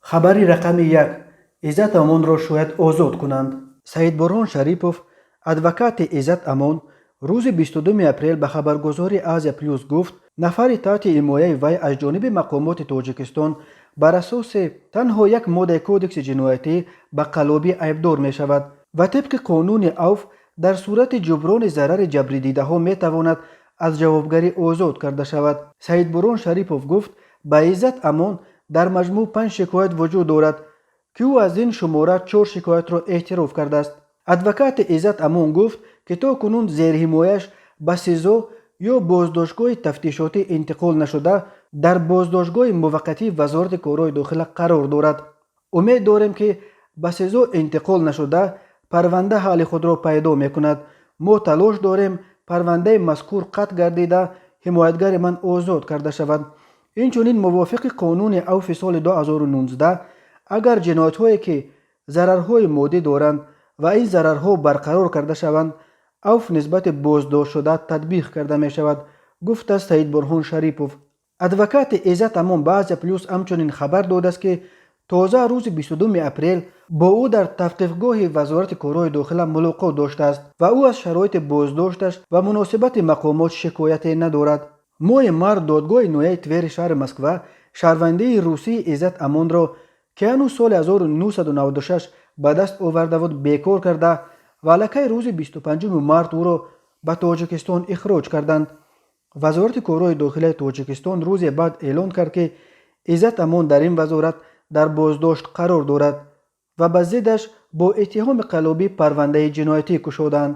Хабари рақами як: Иззат Амонро шояд озод кунанд. Саидбурҳон Шарипов, адвокати Иззат Амон, рӯзи 22 апрел ба хабаргузори Азия Плюс гуфт, нафари таҳти ҳимояи вай аз ҷониби мақомоти Тоҷикистон бар асоси танҳо як моддаи Кодекси ҷиноятӣ ба қаллобӣ айбдор мешавад ва тибқи қонуни авф дар сурати ҷуброни зарари ҷабрдидаҳо метавонад аз ҷавобгарӣ озод карда шавад. Саидбурҳон Шарипов гуфт, ба Иззат Амон дар маҷмӯъ панҷ шикоят вуҷуд дорад, ки ӯ аз ин шумора чор шикоятро эътироф кардааст. Адвокати Иззат Амон гуфт, ки то кунун зерҳимояш ба СИЗО ё боздоштгоҳи тафтишотӣ интиқол нашуда, дар боздоштгоҳи муваққатии Вазорати корҳои дохила қарор дорад. Умед дорем, ки ба СИЗО интиқол нашуда, парванда ҳалли худро пайдо мекунад. Мо талош дорем, парвандаи мазкур қатъ гардида, ҳимоятгари ман озод карда шавад. Инчунин, мувофиқи қонуни авфи соли 2019, агар ҷиноятҳое, ки зарарҳои моддӣ доранд ва ин зарарҳо барқарор карда шаванд, авф нисбати боздоштшуда татбиқ карда мешавад, гуфтааст Саидбурҳон Шарипов. Адвокати Иззат Амон ба Азия Плюс ҳамчунин хабар додааст, ки тоза рӯзи 22 апрел бо ӯ дар тавқифгоҳи Вазорати корҳои дохила мулоқот доштааст ва ӯ аз шароити боздошташ ва муносибати мақомот шикояте надорад. Моҳи март додгоҳи ноҳияи Твери шаҳри Москва шаҳрвандии русии Иззат Амонро, ки ҳанӯз соли 1996 ба даст оварда буд, бекор карда ва аллакай рӯзи 25 март ӯро ба Тоҷикистон ихроҷ карданд. Вазорати корҳои дохилаи Тоҷикистон рӯзе баъд эълон кард, ки Иззат Амон дар ин вазорат дар боздошт қарор дорад ва ба зиддаш бо иттиҳоми қаллобӣ парвандаи ҷиноятӣ кушоданд.